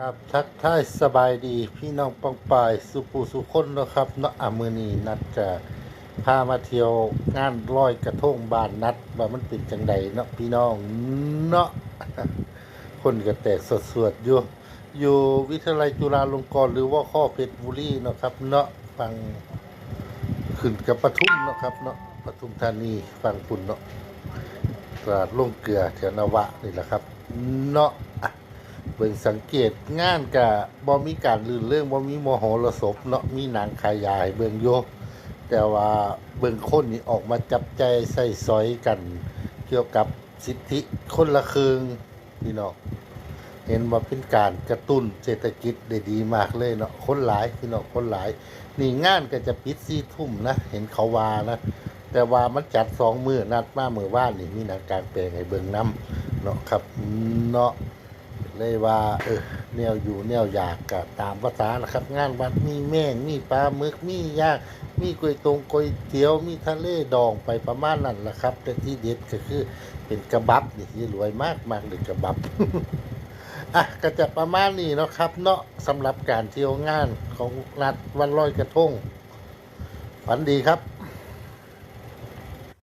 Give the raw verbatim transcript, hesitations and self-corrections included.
ครับ ทักทายสบายดีพี่น้องป้องปายสุผู้สุคนเนาะครับเนาะ อ่ะ มื้อนี้นัดจะพามาเที่ยวงานลอยกระทงบ้านนัด ว่ามันเป็นจังใดเนาะพี่น้องเนาะ คนก็แตกสวดๆอยู่ อยู่วิทยาลัยจุฬาลงกรณ์ หรือว่าข้อเพชรบุรีเนาะครับเนาะ ฝั่งขึ้นกับปทุมเนาะครับเนาะ ปทุมธานีฝั่งพุ้นเนาะ ตลาดโรงเกลือแถวนวะนี่แหละครับเนาะ อ่ะ เบิ่งสังเกตงานกะบ่มีการรื่นเริง บ่มีมหรสพเนาะ มีหนังขายยาให้เบิ่งอยู่ แต่ว่าเบิ่งคนนี่ออกมาจับจ่ายใช้สอยกัน เกี่ยวกับสิทธิคนละครึ่งพี่น้อง เห็นว่าเป็นการกระตุ้นเศรษฐกิจได้ดีมากเลยเนาะ คนหลายพี่น้อง คนหลาย นี่งานก็จะปิดสี่ทุ่มนะ เห็นเขาว่านะ แต่ว่ามันจัดสองมื้อ นัดมามื้อวานนี่ มีหนังกลางแปลงให้เบิ่งนำเนาะครับเนาะ เลยว่า เออ แนวอยู่แนวอยากก็ตามภาษานะครับ งานวัดมีแมง มีปลาหมึก มีย่าง มีก๋วยตงก๋วยเตี๋ยว มีทะเลดองไปประมาณนั้นล่ะครับ แต่ที่เด็ดก็คือเป็นกะบับนี่ ยายหลวยมาก มากเลยกะบับ อ่ะ ก็จะประมาณนี้เนาะครับเนาะ สำหรับการเที่ยวงานของนัดวันลอยกระทง ฝันดีครับ